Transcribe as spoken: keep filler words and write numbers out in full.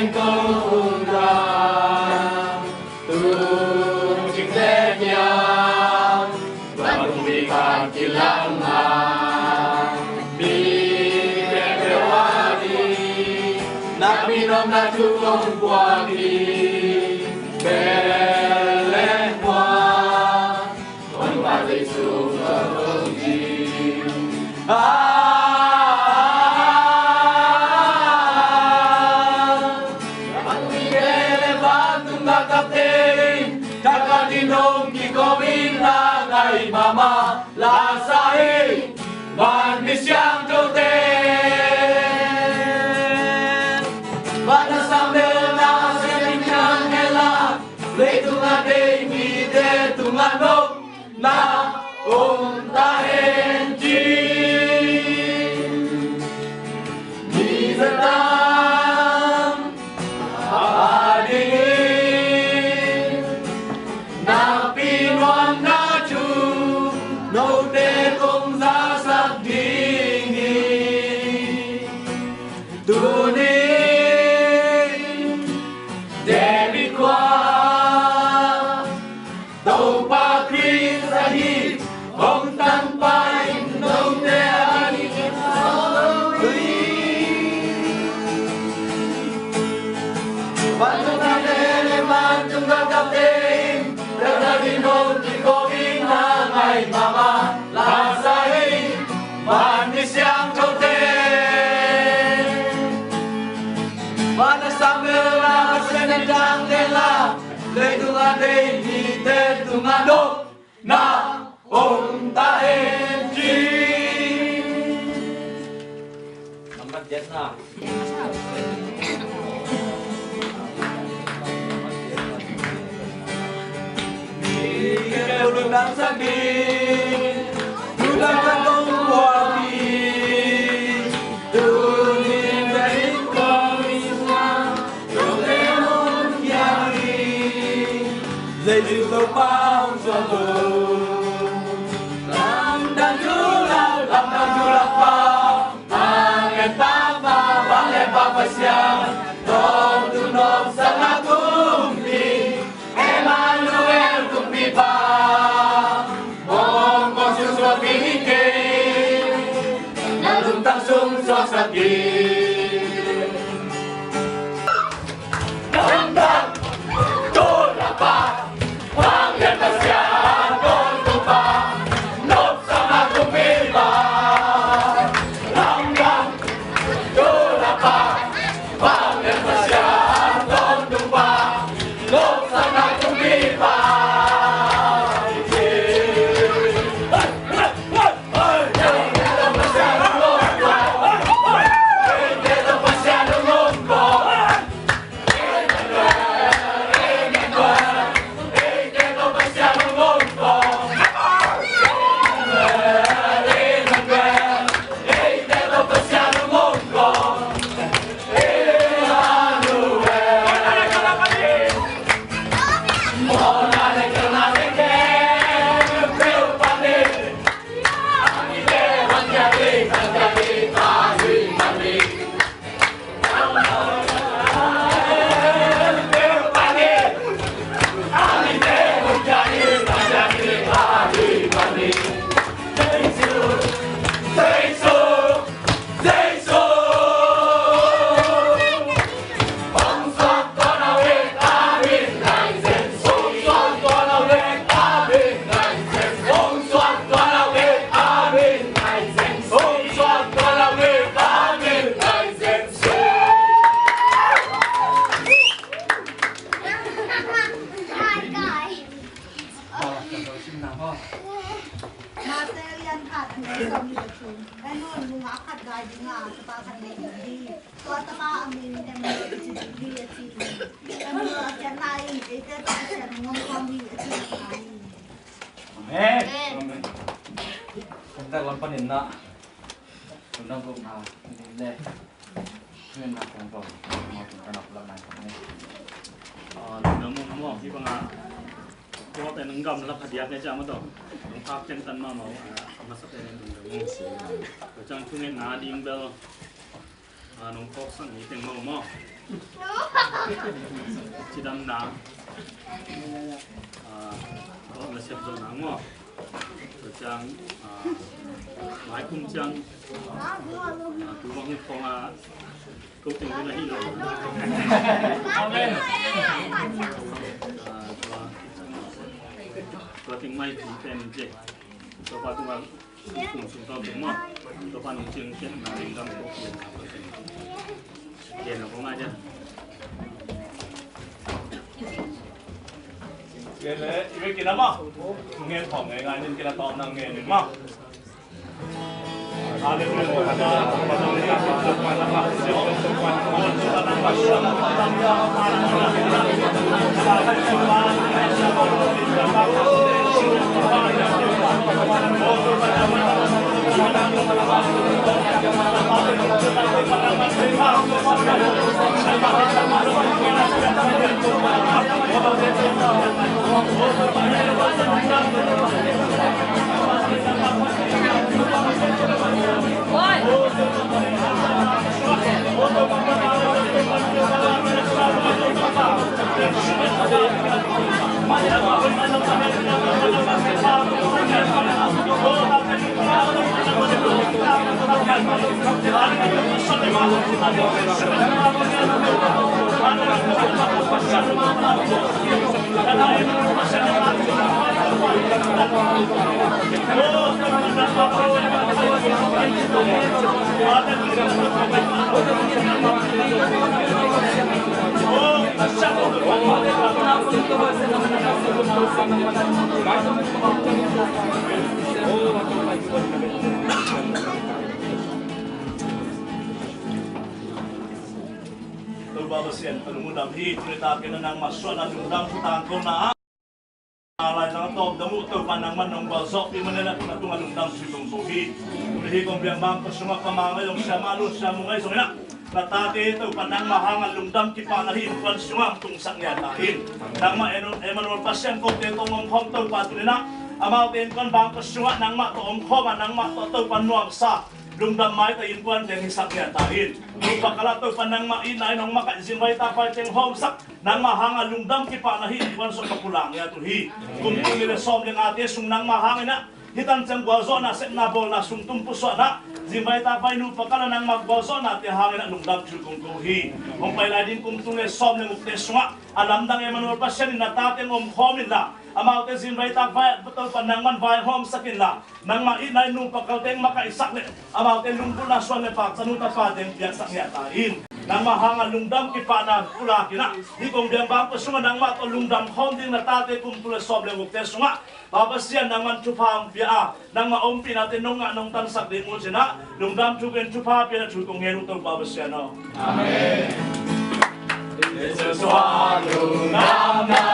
Kong tung ra, tung cing te kiang, bang tung mi kan kilang a, mi te te wa di, na mi nom na tu kong bua di, Bethlehem wa. Leitung a deih mite tungah nopna om ta hen ci. Mi zatam a dingin nakpi nuamna thu note kong zasak ding hi. Tuni David khua Topa Khrist ahi hong tanpa in note a dingin a sawt hi. Vantung a lele, vantung a kapte in, Lalpa in hong kiko in a ngai mama, la sa hi, man ni siang tote. Pada Samuel la, Pasian in dang lela, leitung a deih mite tungah nopna om ta hen ci. Nambat giatna. Jesu Topa hong suak lo. Lamdang thu lak, lamdang thu lak pa, Amen Papa, Amen Papa Pasian, Tawntung nopsakna kumpi, Emmanuel kumpipa, mong kong susuak ding hi kei, na lungtang sung suaksak ding. Matthai lian khat, a neu sawmnih le thum. Hih nung ah khat gai ding a, tapa khat nei ding hi. Tua tapa a min Emmanuel kici ding hi, a ci hi. Emmanuel a ciangin, eite tawh Pasian hong om khawm hi, a ci hi. Amen. Amen. Amen. Kum tak lam panin na. Tun dang kum na. Ni le. Tun na kum kum. Mo tun ka na pulak nai kum ni. Ah, tun dang mo mo hi bang a. Tua pen nang gamla phadiak ne ca ma tawh. Nang phak ciang tan ma ma. Ah, a masa pen nang tun dang mo. Tua ciang thungetna ding bel. Ah, nong phawksak ni teng mawkmawk. Cidamna, ah, tawh nasep zawhna maw. Tua ciang, ah, maikum ciang, ah, tu bang hi khawng a, ko teng na hi lo. Amen. Ah, tua, tua teng mai pi pen je. Tua pa tu bang Kum sung tawh kum maw. Topa nong cing ciat na lungdam ko pian na ko cing. Pian na ko ngai dia. Pian le, i ve kin a maw. Ngen thong ngai ngai nin kin a tawm nang ngen nin maw. Hallelujah. Topa Pasian, ka lungdam hi, tuni takin nangmah suahna lungdam thu tangkona ah. Laizang a tawp dong uh Topa nangmah nong gualzawhpih manin a tungah lungdam thu kong ko hi. Tuni hi kong biang bang ka sungah ka ma ngai zong, sia ma lu sia mu ngai zong inah, na tate Topa nangmah hangah lungdam kipahna hih innkuan sungah hong tungsak nia ta in. Nangmah Enu-, Emmanuel Pasian kote tawh hong omkhawm Topa tuni inah, amaute innkuan bang ka sungah nangmah tawh omkhawm a, nangmah tawh Topa nuamsa lungdam maita innkuan teng hisak nia ta in. Nupa kal ah Topa nangmah itna in hong makaih zingvai takvai teng hawmsak, nangmah hangah lungdam kipahna hih innkuan sungah ka pulak ngiat uh hi. Kum tul nih le sawm le ngate sung nangmah hangin ah hih tan ciang gualzawhna, sepna, bawlna, sumtum pusuahna, zingvai takvai nupa kal ah nangmah gualzawhnate hangin ah lungdam thu kong ko hi. Hong pai lai ding kum tul le sawm le ngukte sungah a lamdang Emmanuel Pasian in na tate hong omkhawm inla, amaute zingvai takvai ah Topa nangman vaihawmsak inla, nangmah itna in nupa kal teng makaihsak le amaute lunggulhna suan le paksa nu tapa teng piaksak nia ta in. Nangmah hangah lungdam kipahna pulak inah, hih kong biang bang ka sungah nangmah tawh lungdam khawm ding na tate kum tul le sawm le ngukte sungah Pa Pasian nangman thupha hong pia a, nangmah ompihnate nong ngah nong tansak ding uh cinah lungdam thu ken thupha piana thu kong ngen uh Topa Pasian aw. Amen. Jesu suah lungdamna.